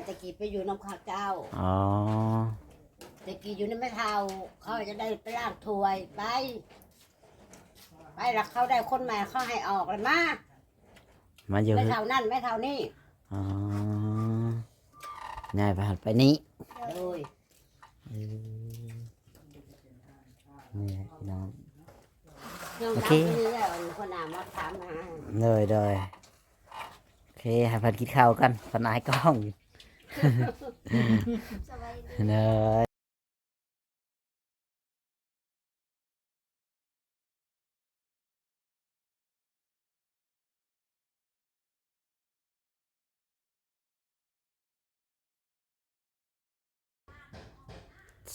ແຕ່ກີ້ໄປຢູ່ນຳເຂົາເຈົ້າ. ອໍ ແຕ່ກີ້ຢູ່ນຳແມ່ເຖົ້າ ເຂົາຈະໄດ້ໄປລ້າງຖ້ວຍ ໄປ ໄປແລ້ວເຂົາໄດ້ຄົນໃໝ່ ເຂົາໃຫ້ອອກແລ້ວມາ ມາຢູ່ ແມ່ເຖົ້ານັ້ນແມ່ເຖົ້ານີ້. ອໍ ຍ້າຍໄປຫັ້ນໄປນີ້. ໂດຍ ເອີ ນີ້ແຫຼະພີ່ນ້ອງ. ໂອເຄ ນີ້ແຫຼະ ອັນຄົນອາມາຖາມຫາ. ໂດຍ ໂດຍ ໂອເຄ ໃຫ້ເພິ່ນກິນເຂົ້າກ່ອນ ເພິ່ນອາຍກ້ອງ. ສະບາຍດີ. ໂດຍ.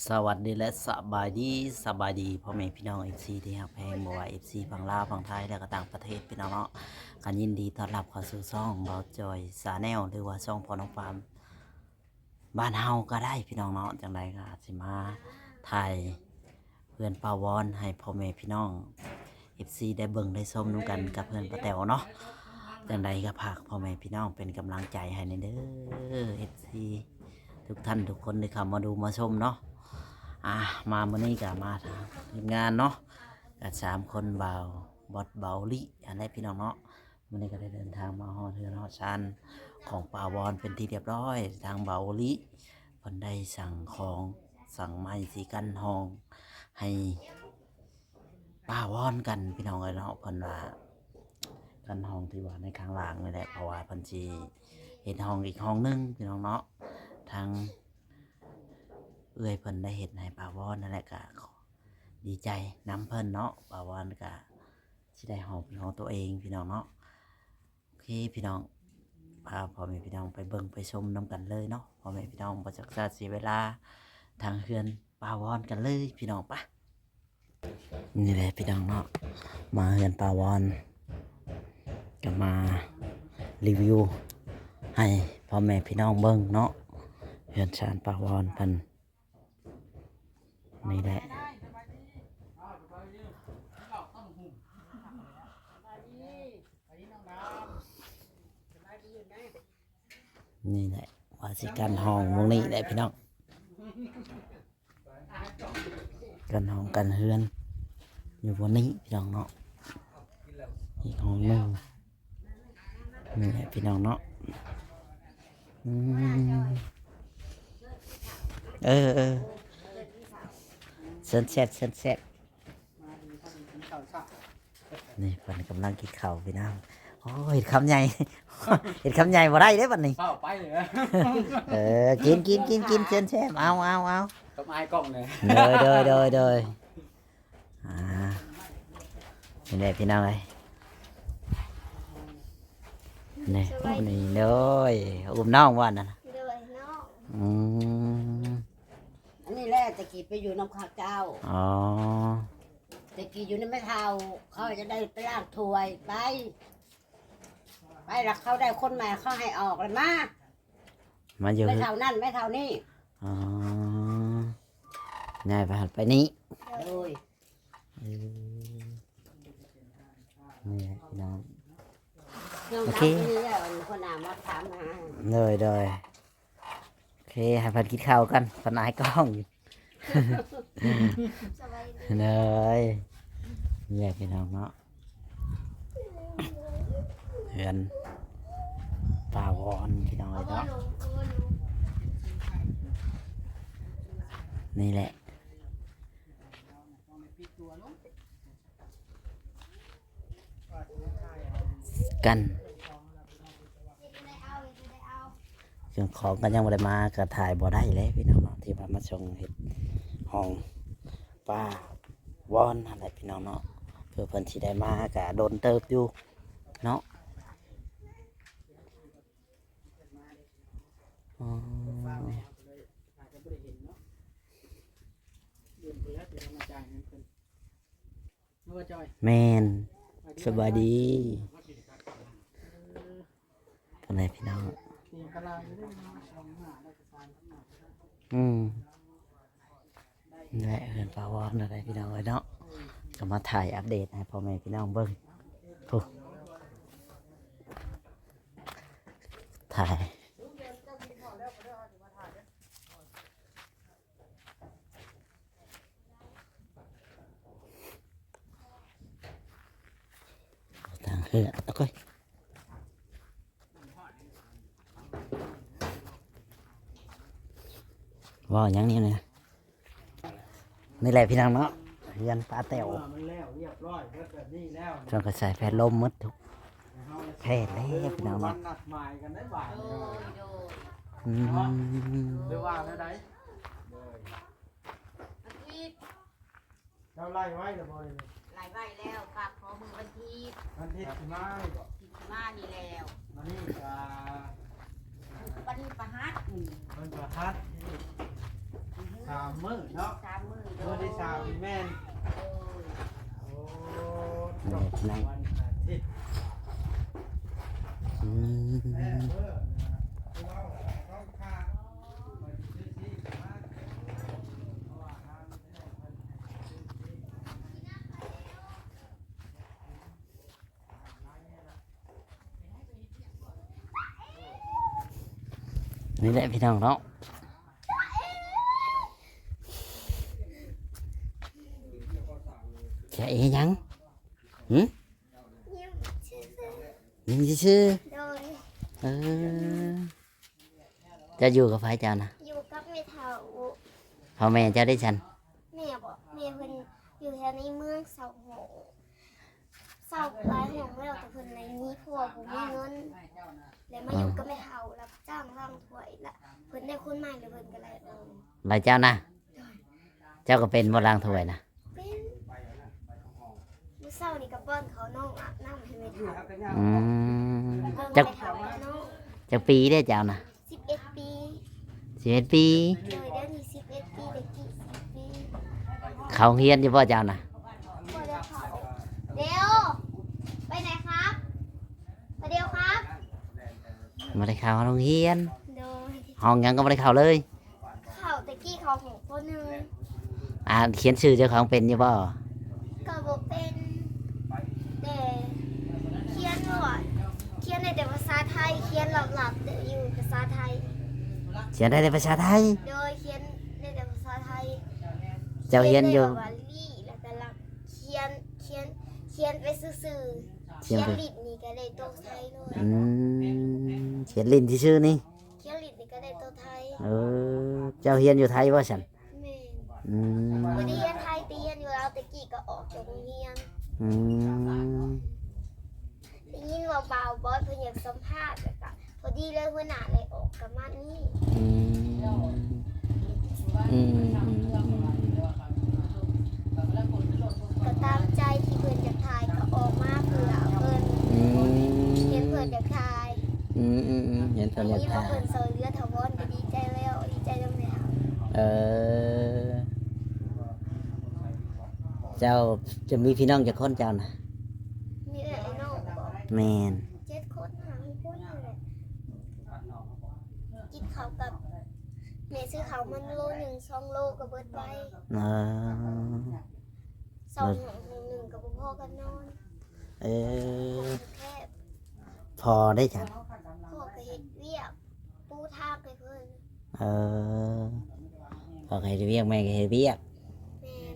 ສະຫວັດດີ ແລະ ສະບາຍດີ ສະບາຍດີພໍ່ແມ່ພີ່ນ້ອງ ເອັຟຊີ ທີ່ຮັກແພງ ບໍ່ວ່າ ເອັຟຊີ ຝັ່ງລາວ ຝັ່ງໄທ ແລະ ກໍຕ່າງປະເທດ ພີ່ນ້ອງເນາະ. ກໍຍິນດີຕ້ອນຮັບເຂົ້າສູ່ຊ່ອງບ່າວຈອຍ Channel ຫຼືວ່າຊ່ອງພໍ່ນ້ອງຟາມ ບ້ານເຮົາກໍໄດ້ພີ່ນ້ອງເນາະ. ຈັ່ງໃດກໍອາດຊິມາຖ່າຍເຮືອນປ້າວອນໃຫ້ພໍ່ແມ່ພີ່ນ້ອງ ເອັຟຊີ ໄດ້ເບິ່ງໄດ້ຊົມນຳກັນກັບເຮືອນປ້າແຕວເນາະ. ຈັ່ງໃດກໍຝາກພໍ່ແມ່ພີ່ນ້ອງເປັນກຳລັງໃຈໃຫ້ແດ່ເດີ ເອັຟຊີ ທຸກທ່ານທຸກຄົນທີ່ເຂົ້າມາດູມາຊົມເນາະ. ອ່າ ມາມື້ນີ້ກໍມາທາງທີມງານເນາະ ກໍສາມຄົນ ບ່າວບອດ ບ່າວລີ ອັນໃດພີ່ນ້ອງເນາະ. ມື້ນີ້ກໍໄດ້ເດີນທາງມາຮອດເຮືອນຮອດຊານຂອງປ້າວອນເປັນທີ່ຮຽບຮ້ອຍ. ທາງບ່າວລີເພິ່ນໄດ້ສັ່ງຂອງ ສັ່ງໄມ້ສີກັນຫ້ອງໃຫ້ປ້າວອນກັນ ພີ່ນ້ອງເອີຍເນາະ. ເພິ່ນວ່າກັນຫ້ອງທີ່ວ່າໃນຂ້າງລ່າງນີ້ແຫຼະ ເພາະວ່າເພິ່ນຊິເຮັດຫ້ອງອີກຫ້ອງໜຶ່ງ ພີ່ນ້ອງເນາະ. ທາງເອື້ອຍເພິ່ນໄດ້ເຮັດໃຫ້ປ້າວອນນັ້ນແຫຼະ ກໍດີໃຈນຳເພິ່ນເນາະ. ປ້າວອນກໍ ຊິໄດ້ຫ້ອງເປັນຂອງຕົວເອງ ພີ່ນ້ອງເນາະ. ໂອເຄ ພີ່ນ້ອງ ພາພໍ່ແມ່ພີ່ນ້ອງໄປເບິ່ງໄປຊົມນຳກັນເລີຍເນາະ ພໍ່ແມ່ພີ່ນ້ອງ. ບໍ່ຊັກຊ້າເສຍເວລາ ທາງເຮືອນປ້າວອນກັນເລີຍ ພີ່ນ້ອງ. ປະ ນີ້ແຫຼະ ພີ່ນ້ອງເນາະ ມາເຮືອນປ້າວອນ ກໍມາຣີວິວໃຫ້ພໍ່ແມ່ພີ່ນ້ອງເບິ່ງເນາະ ເຮືອນຊານປ້າວອນເພິ່ນ. ນີ້ແຫຼະ ນີ້ແຫຼະ ວ່າຊິກັນຫ້ອງໝ່ອງນີ້ແຫຼະ ພີ່ນ້ອງ. ກັນຫ້ອງກັນເຮືອນຢູ່ບ່ອນນີ້ ພີ່ນ້ອງເນາະ. ອີກຫ້ອງໜຶ່ງ ນີ້ແຫຼະ ພີ່ນ້ອງເນາະ. ອືມ ເອີ ເອີ ເຊີນແຊບ ເຊີນແຊບ. ນີ້ເພິ່ນກຳລັງກິນເຂົ້າ ພີ່ນ້ອງ. ໂອ້ ເຮັດຄຳໃຫຍ່ ເຮັດຄຳໃຫຍ່ບໍ່ໄດ້ເດ້ບັດນີ້ ເຂົ້າໄປເລີຍ. ເອີ ກິນ ກິນ ກິນ ກິນ ເຊີນແຊບ. ເອົາ ເອົາ ເອົາ ກັບອາຍກ້ອງເລີຍ. ໂດຍ ໂດຍ ໂດຍ ໂດຍ. ອ່າ ນີ້ແຫຼະ ພີ່ນ້ອງເອີຍ ນີ້ ສະບາຍດີ ໂອ້ ນີ້ ໂດຍ ອຸ້ມນ້ອງວ່ານັ້ນ. ໂດຍ ນ້ອງ ອືມ ອັນນີ້ແຫຼະ ແຕ່ກີ້ໄປຢູ່ນຳເຂົາເຈົ້າ. ອໍ ແຕ່ກີ້ຢູ່ນຳແມ່ເຖົ້າ ເຂົາຈະໄດ້ໄປລ້າງຖ້ວຍ ໄປ ໄປແລ້ວເຂົາໄດ້ຄົນໃໝ່ ເຂົາໃຫ້ອອກແລ້ວມາ ມາຢູ່ ແມ່ເຖົ້ານັ້ນແມ່ເຖົ້ານີ້. ອໍ ຍ້າຍໄປຫັ້ນໄປນີ້. ໂດຍ ເອີ ນີ້ແຫຼະ ພີ່ນ້ອງ. ໂອເຄ ນີ້ແຫຼະ ອັນຄົນອາມາຖາມຫາ. ໂດຍ ໂດຍ ໂອເຄ ໃຫ້ເພິ່ນກິນເຂົ້າກ່ອນ ເພິ່ນອາຍກ້ອງ. ສະບາຍດີ ເລີຍ ນີ້ແຫຼະ ພີ່ນ້ອງເນາະ. ເຮືອນປ້າວອນ ພີ່ນ້ອງເອີຍເນາະ. ນີ້ແຫຼະ ກັນ ເຄື່ອງຂອງກໍຍັງບໍ່ໄດ້ມາ ກໍຖ່າຍບໍ່ໄດ້ແຫຼະ ພີ່ນ້ອງເນາະ. ທີ່ວ່າມາສົ່ງເຮັດຫ້ອງປ້າ ວອນຫັ້ນແຫຼະ ພີ່ນ້ອງເນາະ. ເພື່ອເພິ່ນຊິໄດ້ມາກໍດົນເຕີບຢູ່ເນາະ. ອໍ ແມ່ນ ສະບາຍດີ ພໍ່ແມ່ພີ່ນ້ອງ. ອືມ ແລະ ເຮືອນປ້າວອນນັ້ນແຫຼະ ພີ່ນ້ອງເອີຍເນາະ. ກໍມາຖ່າຍອັບເດດໃຫ້ພໍ່ແມ່ພີ່ນ້ອງເບິ່ງ ພຸ້ນ ຖ່າຍ ເອີ ໂອ້ຍ ເວົ້າຫຍັງນີ້ນະ? ນີ້ແຫຼະພີ່ນ້ອງເນາະ ເຮືອນປ້າແຕວ ເມື່ອມັນແລ້ວຮຽບຮ້ອຍເບິດແບບນີ້ແລ້ວ ເພິ່ນກໍໃສ່ແຜ່ນລົມໝົດທຸກແຜ່ນແລ້ວພີ່ນ້ອງເນາະ. ໂດຍ ໂດຍ ອືມ ຫຼືວ່າແນວໃດ? ໂດຍ ອາທິດ ເຈົ້າໄລ່ໄວ້ແລ້ວບໍ່ນີ້? ໄລ່ໄວ້ແລ້ວ ຝາກຂໍມື້ວັນທີດ ວັນທີດຊິມານີ້ບໍ? ທີ່ຊິມານີ້ແລ້ວ ມື້ນີ້ກະ ວັນພະຫັດນີ້ ວັນພະຫັດ ສາມມື້ເນາະ ສາມມື້ ມື້ທີສາມນີ້ແມ່ນ ໂດຍ ໂອ້ ແມ່ນພີ່ນ້ອງ ວັນອາທິດ ອືມ ແມ່ເບີນະ ຄືເວົ້າຕ້ອງຂ້າມ ຂ້ອຍຊິຊື້ຊີກມາ ເພາະວ່າທາງ ນີ້ແຫຼະພີ່ນ້ອງເນາະ ຈະເຮັດຫຍັງ? ຫື? ຍິ້ມຊື່ໆ ຍິ້ມຊື່ໆ ໂດຍ ເອີ ເຈົ້າຢູ່ກັບໃຜເຈົ້ານະ? ຢູ່ກັບແມ່ເຖົ້າ ພໍ່ແມ່ເຈົ້າເດຊັ້ນ? ແມ່ບໍ? ແມ່ເພິ່ນຢູ່ແຖວໃນເມືອງເຊົ່າຫ້ອງ ເຊົ່າຫຼາຍຫ້ອງແລ້ວ ແຕ່ເພິ່ນໄດ້ມີຜົວບໍ່ມີເງິນ ແລ້ວມາຢູ່ກັບແມ່ເຖົ້າ ຮັບຈ້າງລ້າງຖ້ວຍ ລະເພິ່ນໄດ້ຄົນໃໝ່ ແລ້ວເພິ່ນກໍໄລ່ອອກ. ແລ້ວເຈົ້ານະ? ໂດຍ ເຈົ້າກໍເປັນບໍ່ລ້າງຖ້ວຍນະ? ເປັນ ມື້ເຊົ້ານີ້ກໍປ້ອນເຂົານ້ອງ ອາບນ້ຳໃຫ້ແມ່ເຖົ້າ. ອືມ ເບິ່ງແມ່ເຖົ້າກັບນ້ອງ. ຈັກປີເດ້ເຈົ້ານະ? ສິບເອັດປີ. ສິບເອັດປີ? ໂດຍ ດຽວນີ້ສິບເອັດປີ ແຕ່ກີ້ສິບປີ. ເຂົ້າໂຮງຮຽນຢູ່ບໍ່ເຈົ້ານະ? ບໍ່ໄດ້ເຂົ້າ. ເດວ ໄປໄຫນຄັບ? ໄປດຽວຄັບ? ບໍ່ໄດ້ເຂົ້າໂຮງຮຽນ. ໂດຍ ຫ້ອງຫຍັງກໍບໍ່ໄດ້ເຂົ້າເລີຍ? ເຂົ້າ ແຕ່ກີ້ເຂົ້າຫ້ອງ ປໍໜຶ່ງ. ອ່ານຂຽນຊື່ເຈົ້າຂອງເປັນຢູ່ບໍ່? ກໍບໍ່ເປັນ ແຕ່ຂຽນວ່າ ຂຽນໄດ້ແຕ່ພາສາໄທ ຂຽນຫຼັບໆ ແຕ່ຢູ່ພາສາໄທ. ຂຽນໄດ້ແຕ່ພາສາໄທ? ໂດຍ ຂຽນໄດ້ແຕ່ພາສາໄທ. ເຈົ້າຮຽນຢູ່ ຂຽນໄດ້ແບບວ່າລີ້ ແລ້ວກໍຫຼັບ ຂຽນ ຂຽນ ຂຽນໄປຊື່ໆ ຂຽນ ຂຽນລິ້ນນີ້ກໍໄດ້ໂຕໄທໂລດ. ອືມ ຂຽນຫຼິ້ນຊື່ໆນີ້? ຂຽນຫຼິ້ນນີ້ກໍໄດ້ໂຕໄທ. ເອີ ເຈົ້າຮຽນຢູ່ໄທບໍ່ຊັ້ນ? ແມ່ນ. ອືມ ບໍ່ໄດ້ຮຽນໄທ ໄປຮຽນຢູ່ລາວ ແຕ່ກີ້ກໍອອກຈາກໂຮງຮຽນ. ອືມ ໄດ້ຍິນວ່າບ່າວບອດເພິ່ນຢາກສຳພາດ ແລ້ວກໍພໍດີເລີຍ ຫົວໜ້າໄລ່ອອກ ກໍມານີ້. ອືມ ອືມ ກໍຕາມໃຈທີ່ເພິ່ນຢາກຖ່າຍ ກໍອອກມາເພື່ອເພິ່ນ. ອືມ ເຫັນເພິ່ນຢາກຖ່າຍ. ອືມໆໆ ເຫັນເພິ່ນຢາກຖ່າຍ ເພິ່ນຊ່ອຍເຫຼືອຖາວອນ ກໍດີໃຈແລ້ວ ດີໃຈນຳແລ້ວ. ເອີ ເຈົ້າຈະມີພີ່ນ້ອງຈັກຄົນເຈົ້ານະ? ມີເອື້ອຍນ້ອງບໍ? ແມ່ນ. ເຈັດຄົນ ຫ້າຫົກຄົນຫັ້ນແຫຼະ. ກິນເຂົ້າກັບແມ່ ຊື້ເຂົ້າມາໂລໜຶ່ງ ສອງໂລກໍເບິດໄປ. ເອີ ສອງຫ້ອງ ຫ້ອງໜຶ່ງກໍບໍ່ພໍກັນນອນ. ເອີ ແຄບ. ພໍ່ເດ້ຊັ້ນ? ພໍ່ກໍເຮັດວຽກ ປູທາງໃຫ້ເພິ່ນ. ເອີ ພໍ່ກໍເຮັດວຽກ ແມ່ກໍເຮັດວຽກ. ແມ່ນ.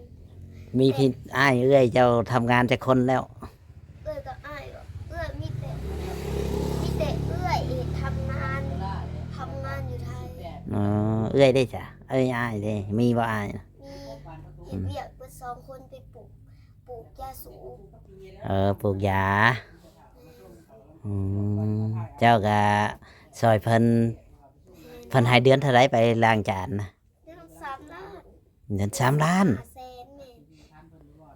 ມີພີ່ ອ້າຍເອື້ອຍເຈົ້າທຳງານຈັກຄົນແລ້ວ? ເອື້ອຍກັບອ້າຍ ເອື້ອຍມີແຕ່ ມີແຕ່ເອື້ອຍທຳງານ ທຳງານຢູ່ໄທ. ເອີ ເອື້ອຍເດ້ຈະ? ເອື້ອຍ ອ້າຍເດ້ ມີບໍ່ອ້າຍນະ? ມີ. ເຮັດວຽກເບິດສອງຄົນ ໄປປູກ ປູກຢາສູບ. ເອີ ປູກຢາ. ອືມ ເຈົ້າກະຊ່ອຍເພິ່ນ. ແມ່ນ. ເພິ່ນໃຫ້ເດືອນເທົ່າໃດໄປລ້າງຈານນະ? ເດືອນສາມລ້ານ. ເດືອນສາມລ້ານ? ຫ້າແສນ. ແມ່ນ.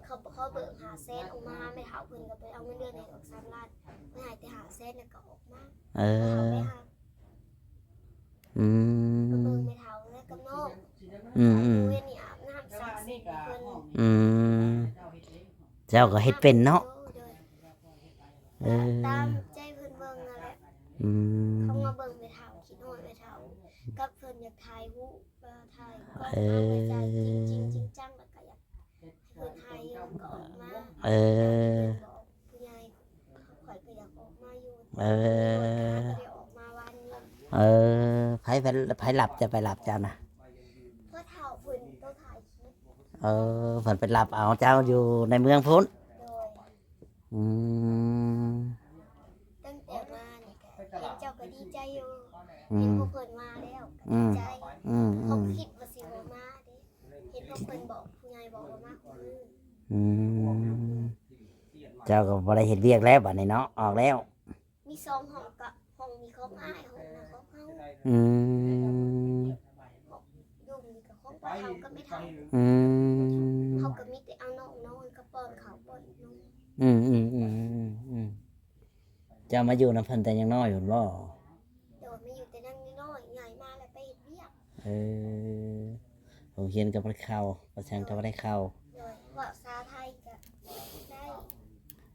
ເຂົາ ເຂົາເບີກຫ້າແສນອອກມາ ແມ່ເຖົ້າເພິ່ນກໍໄປເອົາເງິນເດືອນໃຫ້ອອກສາມລ້ານ ເພິ່ນໃຫ້ແຕ່ຫ້າແສນ ແລ້ວກໍອອກມາ. ເອີ ເອົາໄປຫາ ອືມ ເບິ່ງແມ່ເຖົ້າແລ້ວກັບນ້ອງ. ອືມໆ ເວັນນີ້ອາບນ້ຳສັງສີໃຫ້ເພິ່ນ. ອືມ ເຈົ້າກໍເຮັດເປັນເນາະ. ໂດຍ ເອີ ຕາມໃຈເພິ່ນເບິ່ງນັ້ນແຫຼະ. ອືມ ເຂົາມາເບິ່ງແມ່ເຖົ້າ ຄິດຮອດແມ່ເຖົ້າ ກັບເພິ່ນຢາກຖ່າຍຮູບ ກໍຖ່າຍ ເອີ ກໍຕາມໃຈ ຈິງໆ ຈິງຈັງ ແລ້ວກໍຢາກ ເພິ່ນໃຫ້ກໍອອກມາ. ເອີ ຜູ້ໃຫຍ່ ຂ້ອຍກໍຢາກອອກມາຢູ່. ເອີ ກໍໄດ້ອອກມາວານນີ້. ເອີ ໃຜ ໃຜ ໃຜຮັບ ຈະໄປຮັບເຈົ້ານະ? ພໍ່ເຖົ້າເພິ່ນກໍຖ່າຍຄລິບ. ເອີ ເພິ່ນໄປຮັບເອົາເຈົ້າຢູ່ໃນເມືອງພຸ້ນ. ໂດຍ. ອືມ ກໍດີໃຈຢູ່ ອືມ ເຫັນພວກເພິ່ນມາແລ້ວ ອືມ ກໍດີໃຈ ອືມ ເຮົາກໍຄິດວ່າຊິບໍ່ມາເດ້ ເຫັນພວກເພິ່ນບອກ ຜູ້ໃຫຍ່ບອກວ່າມາຄູ່ມື້ ອືມ ເຈົ້າກໍບໍ່ໄດ້ເຮັດວຽກແລ້ວບັດນີ້ເນາະ ອອກແລ້ວ ມີສອງຫ້ອງ ກະຫ້ອງນີ້ຂອງອ້າຍ ຫ້ອງນັ້ນຂອງເຮົາ ອືມ ຫ້ອງດຸ່ມນີ້ກະຂອງປ້າເຖົ້າກັບແມ່ເຖົ້າ ອືມ ເຮົາກໍມີແຕ່ເອົານ້ອງນອນກັບປ້ອນເຂົ້າປ້ອນນົມ ອືມໆໆໆ ເຈົ້າມາຢູ່ນຳເພິ່ນແຕ່ຍັງນ້ອຍພຸ້ນບໍ່? ໂດຍ ມາຢູ່ແຕ່ຍັງນ້ອຍ ໃຫຍ່ມາແລ້ວໄປເຮັດວຽກ ເອີ ໂຮງຮຽນກໍບໍ່ໄດ້ເຂົ້າ ປະສັງກໍບໍ່ໄດ້ເຂົ້າ ໂດຍ ເວົ້າພາສາໄທກໍໄດ້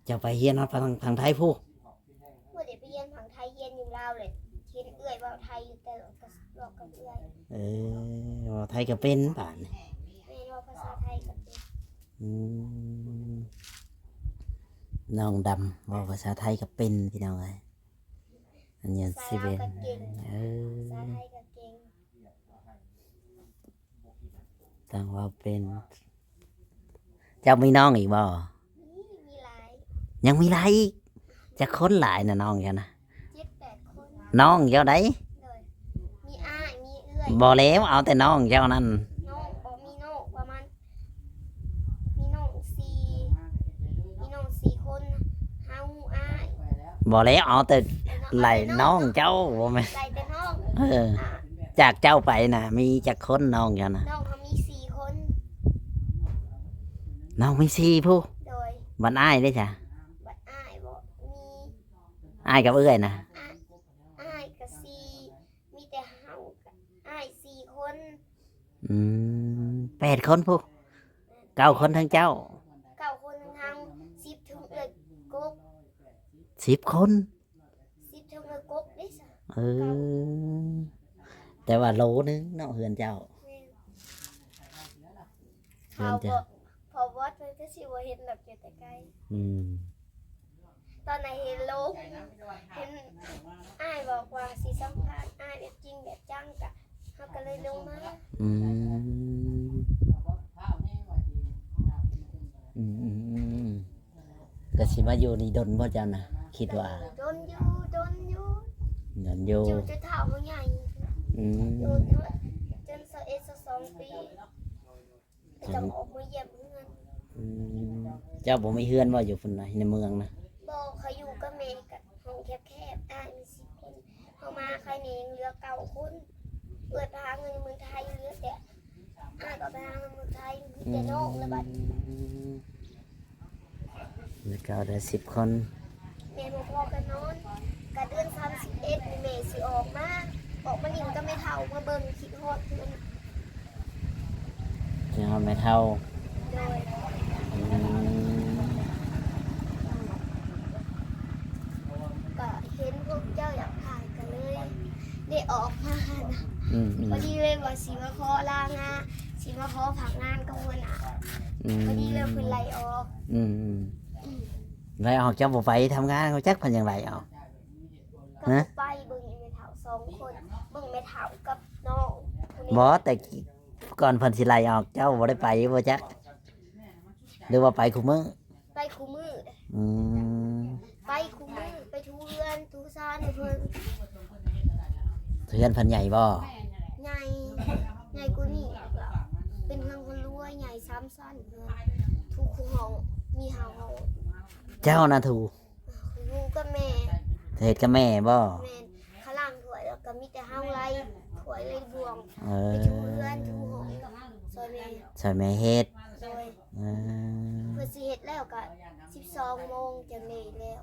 ເຈົ້າໄປຮຽນຮອດຝັ່ງ ຝັ່ງໄທພຸ້ນ? ບໍ່ໄດ້ໄປຮຽນຝັ່ງໄທ ຮຽນຢູ່ລາວແຫຼະ ເຫັນເອື້ອຍເວົ້າໄທຢູ່ ແຕ່ກໍເວົ້າກັບເອື້ອຍ ເອີ ເວົ້າໄທກໍເປັນບາດນີ້ ແມ່ນ ເວົ້າພາສາໄທກໍເປັນ ອືມ ນ້ອງດຳເວົ້າພາສາໄທກໍເປັນ ພີ່ນ້ອງເອີຍ ອັນຍາງຊິເປັນ ພາສາລາວກໍເກັ່ງ ເອີ ພາສາໄທກໍເກັ່ງ ຕ້ອງເວົ້າເປັນ ເຈົ້າມີນ້ອງອີກບໍ່? ມີ ມີຫຼາຍ ຍັງມີຫຼາຍອີກ? ຈັກຄົນຫຼາຍນະນ້ອງເຈົ້ານະ? ເຈັດແປດຄົນ ນ້ອງເຈົ້າໃດ? ໂດຍ ມີອ້າຍ ມີເອື້ອຍ ບໍ່ແລ້ວ ເອົາແຕ່ນ້ອງເຈົ້ານັ້ນ ນ້ອງ ບໍ່ ມີນ້ອງປະມານ ມີນ້ອງສີ່ ມີນ້ອງສີ່ຄົນ ເຮົາ ອ້າຍ ບໍ່ແລ້ວ ເອົາແຕ່ໄລ່ນ້ອງເຈົ້າ ບໍ່ແມ່ນ ໄລ່ແຕ່ນ້ອງ ເອີ ອ່າ ຈາກເຈົ້າໄປນະ ມີຈັກຄົນນ້ອງເຈົ້ານະ? ນ້ອງເຮົາມີສີ່ຄົນ ນ້ອງມີສີ່ຜູ້ ໂດຍ ບັດອ້າຍເດ້ຊະ? ບັດອ້າຍບໍ່ ມີ ອ້າຍກັບເອື້ອຍນະ? ອ້າຍ ອ້າຍກໍສີ່ ມີແຕ່ເຮົາກັບອ້າຍສີ່ຄົນ ອືມ ແປດຄົນພຸ້ນ ເກົ້າຄົນທັງເຈົ້າ ເກົ້າຄົນທັງເຮົາ ສິບເຖິງເອື້ອຍກົກ ສິບຄົນ ສິບເຖິງເອື້ອຍກົກເດ້ຊະ ເອີ ເກົ້າ ແຕ່ວ່າໂລໜຶ່ງເນາະ ເຮືອນເຈົ້າ ແມ່ນ ເຮືອນເຈົ້າ ເຂົາບໍ່ ເຂົາບໍ່ ເພິ່ນກໍຊິບໍ່ເຫັນດອກ ຢູ່ແຕ່ໄກ ອືມ ຕອນນັ້ນເຫັນລົງ ເຫັນອ້າຍບອກວ່າຊິສຳພາດອ້າຍແບບຈິງແບບຈັງ ກະເຮົາກໍເລີຍລົງມາ ອືມ ອືມໆໆ ກໍຊິມາຢູ່ນີ້ດົນບໍ່ເຈົ້ານະ? ຄິດວ່າ ດົນຢູ່ ດົນຢູ່ ດົນຢູ່ ຢູ່ຈົນເຖົ້າເຮົາໃຫຍ່ ອືມ ຢູ່ຈົນຊາວເອັດ ຊາວສອງປີ ຈັ່ງອອກມາຢ້ຽມເຮືອນ ອືມ ເຈົ້າບໍ່ມີເຮືອນບໍ່ຢູ່ພຸ້ນນະ ໃນເມືອງນະ? ບໍ່ ຂ້ອຍຢູ່ກັບແມ່ ກັບຫ້ອງແຄບໆ ອ້າຍມີສິບຄົນ ເຮົາມາໄຄນີ້ຍັງເຫຼືອເກົ້າຄົນ ເອື້ອຍໄປຫາເງິນຢູ່ເມືອງໄທ ເຫຼືອແຕ່ ອ້າຍກໍໄປຫາເງິນເມືອງໄທ ມີແຕ່ນ້ອງລະບັດນີ້ ອືມ ແລ້ວກໍໄດ້ສິບຄົນ ແມ່ບໍ່ພໍກໍນອນ ກະເດືອນສາມສິບເອັດນີ້ແມ່ຊິອອກມາ ອອກມາຫຼິ້ນກັບແມ່ເຖົ້າ ມາເບິ່ງ ຄິດຮອດເພິ່ນ ຊິຮອດແມ່ເຖົ້າ ໂດຍ ອືມ ກະເຫັນພວກເຈົ້າຢາກຖ່າຍ ກະເລີຍໄດ້ອອກມານະ ອືມໆ ພໍດີເລີຍວ່າຊິມາຂໍລາງານ ຊິມາຂໍພັກງານກັບຫົວໜ້າ ອືມ ພໍດີເລີຍເພິ່ນໄລ່ອອກ ອືມໆ ອືມ ໄລ່ອອກ ເຈົ້າບໍ່ໄປທຳງານ ເຂົາຈັກເພິ່ນຫຍັງໄລ່ອອກ ກໍ ຮະ ບໍ່ໄປ ເບິ່ງແມ່ເຖົ້າສອງຄົນ ເບິ່ງແມ່ເຖົ້າກັບນ້ອງຜູ້ນີ້ ບໍ່ ແຕ່ກ່ອນເພິ່ນຊິໄລ່ອອກ ເຈົ້າບໍ່ໄດ້ໄປບໍ່ຈັກ ຫຼືວ່າໄປຄູ່ມື້? ໄປຄູ່ມື້ ອືມ ໄປຄູ່ມື້ ໄປຖູເຮືອນຖູຊານໃຫ້ເພິ່ນ ເຮືອນເພິ່ນໃຫຍ່ບໍ່? ໃຫຍ່ ໃຫຍ່ກວ່ານີ້ ເປັນເຮືອນຄົນລວຍ ໃຫຍ່ສາມຊັ້ນ ເຮືອນ ຖູຄູ່ຫ້ອງ ມີຫ້າຫ້ອງ ເຈົ້ານະຖູ? ຢູ່ກັບແມ່ ເຮັດກັບແມ່ບໍ່? ແມ່ນ ຂ້າງຫຼັງຖ້ວຍ ແລ້ວກໍມີແຕ່ເຮົາໄລ່ຖ້ວຍໄລ່ບ່ວງ ເອີ ໄປຖູເຮືອນຖູຫ້ອງ ຊ່ອຍແມ່ ຊ່ອຍແມ່ເຮັດ ໂດຍ ເອີ ເພິ່ນຊິເຮັດແລ້ວກໍສິບສອງໂມງຈັ່ງໄດ້ແລ້ວ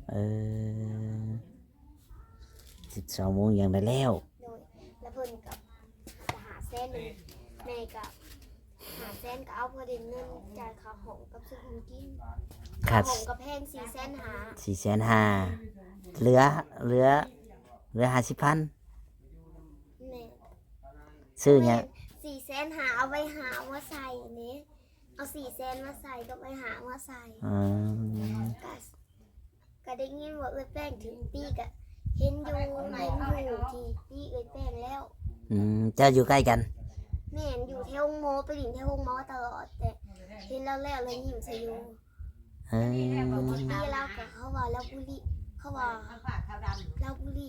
ເອີ ສິບສອງໂມງຈັ່ງໄດ້ແລ້ວ ໂດຍ ແລ້ວເພິ່ນກໍ ຫ້າແສນ ແມ່ກໍ ຫ້າແສນ ກໍເອົາພໍໄດ້ເງິນຈ່າຍຄ່າຫ້ອງກັບຊື້ຂອງກິນ ຄ່າຫ້ອງກໍແພງ ສີ່ແສນຫ້າ ສີ່ແສນຫ້າ ເຫຼືອ ເຫຼືອ ເຫຼືອຫ້າສິບພັນ ແມ່ນ ຊື້ຫຍັງ? ສີ່ແສນຫ້າ ເອົາໄວ້ຫາເອົາມາໃສ່ເດ້ ເອົາສີ່ແສນມາໃສ່ກັບໄວ້ຫາເອົາມາໃສ່ ອືມ ກະ ກະໄດ້ຍິນວ່າເອື້ອຍແປ້ງຖືກຕີ ກະເຫັນຢູ່ ເຫັນຢູ່ທີ່ຕີເອື້ອຍແປ້ງແລ້ວ ອືມ ເຈົ້າຢູ່ໃກ້ກັນ? ແມ່ນ ຢູ່ແຖວໂຮງໝໍ ໄປຫຼິ້ນແຖວໂຮງໝໍຕະຫຼອດ ແຕ່ເຫັນລາວແລ້ວລະຍິ້ມໃສ່ຢູ່ ເອີ ຄົນທີ່ຕີລາວກະເຂົາວ່າລາວບູລີ ເຂົາວ່າລາວບູລີ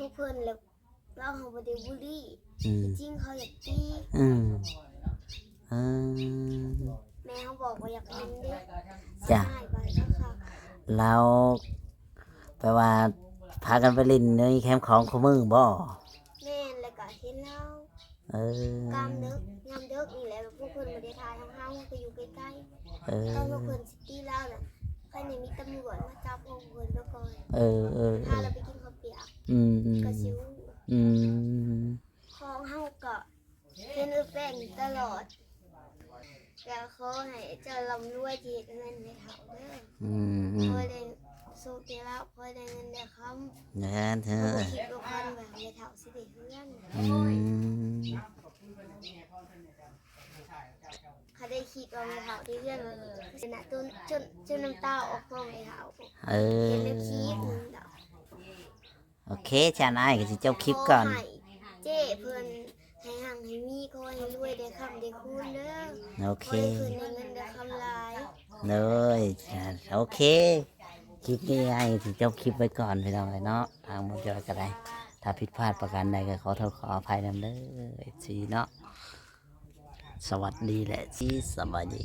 ພວກເພິ່ນແລ້ວ ເວົ້າເຮົາບໍ່ໄດ້ບູລີ ອືມ ທີ່ຈິງເຂົາຢາກຕີ ອືມ ເອີ ແມ່ເຮົາບອກວ່າຢາກເຫັນເດ້ ຈະ ຮ້າຍບາດຄັກໆ ແລ້ວແປວ່າພາກັນໄປຫຼິ້ນໃນແຄມຂອງຄູ່ມື້ບໍ່? ແມ່ນ ແລ້ວກະເຫັນລາວ ເອີ ກາງເດິກ ຍາມເດິກນີ້ແຫຼະ ພວກເພິ່ນບໍ່ໄດ້ຖ່າຍເຮົາ ເຮົາກະຢູ່ໄກໆ ເອີ ຕອນພວກເພິ່ນຊິຕີລາວນະ ຄັນໄດ້ມີຕຳຫຼວດມາຈັບພວກເພິ່ນໄປກ່ອນ ເອີ ເອີ ເອີ ພາລາວໄປກິນເຂົ້າປຽກ ອືມໆ ກະຊິຮູ້ ອືມ ຂອງເຮົາກະເຫັນເອື້ອຍແປ້ງຢູ່ຕະຫຼອດ ກະຂໍໃຫ້ເຈົ້າລ່ຳລວຍທີ່ເຮັດເຮືອນໃຫ້ເຖົ້າເດີ ອືມໆ ຂໍໃຫ້ໄດ້ໂຊກໄດ້ລາບ ຂໍໃຫ້ໄດ້ເງິນໄດ້ຄຳ ສາທຸ ເຮົາບໍ່ຄິດບໍ່ຝັນວ່າແມ່ເຖົ້າຊິໄດ້ເຮືອນ ອືມ ຄັນໄດ້ຄິດວ່າແມ່ເຖົ້າໄດ້ເຮືອນ ຊິນະຈົນ ຈົນ ຈົນນ້ຳຕາອອກ ເພາະແມ່ເຖົ້າ ເອີ ເຫັນໃນຄລິບນັ້ນດອກ ໂອເຄ ຊັ້ນອ້າຍກະຊິຈົບຄລິບກ່ອນ ຂໍໃຫ້ເຈ້ເພິ່ນໃຫ້ຮັ່ງໃຫ້ມີ ຂໍໃຫ້ລວຍໄດ້ຄຳໄດ້ຄູນເດີ ໂອເຄ ຂໍໃຫ້ເພິ່ນໄດ້ເງິນໄດ້ຄຳຫຼາຍ ໂດຍ ໂອເຄ ຄລິບນີ້ອ້າຍຊິຈົບຄລິບໄວ້ກ່ອນພີ່ນ້ອງເອີຍເນາະ ທາງບ່າວຈອຍກະໄດ້ ຖ້າຜິດພາດປະການໃດກະຂໍໂທດຂໍອະໄພນຳເດີ ເອັຟຊີ ເນາະ ສະຫວັດດີ ແລະ ສະບາຍດີ.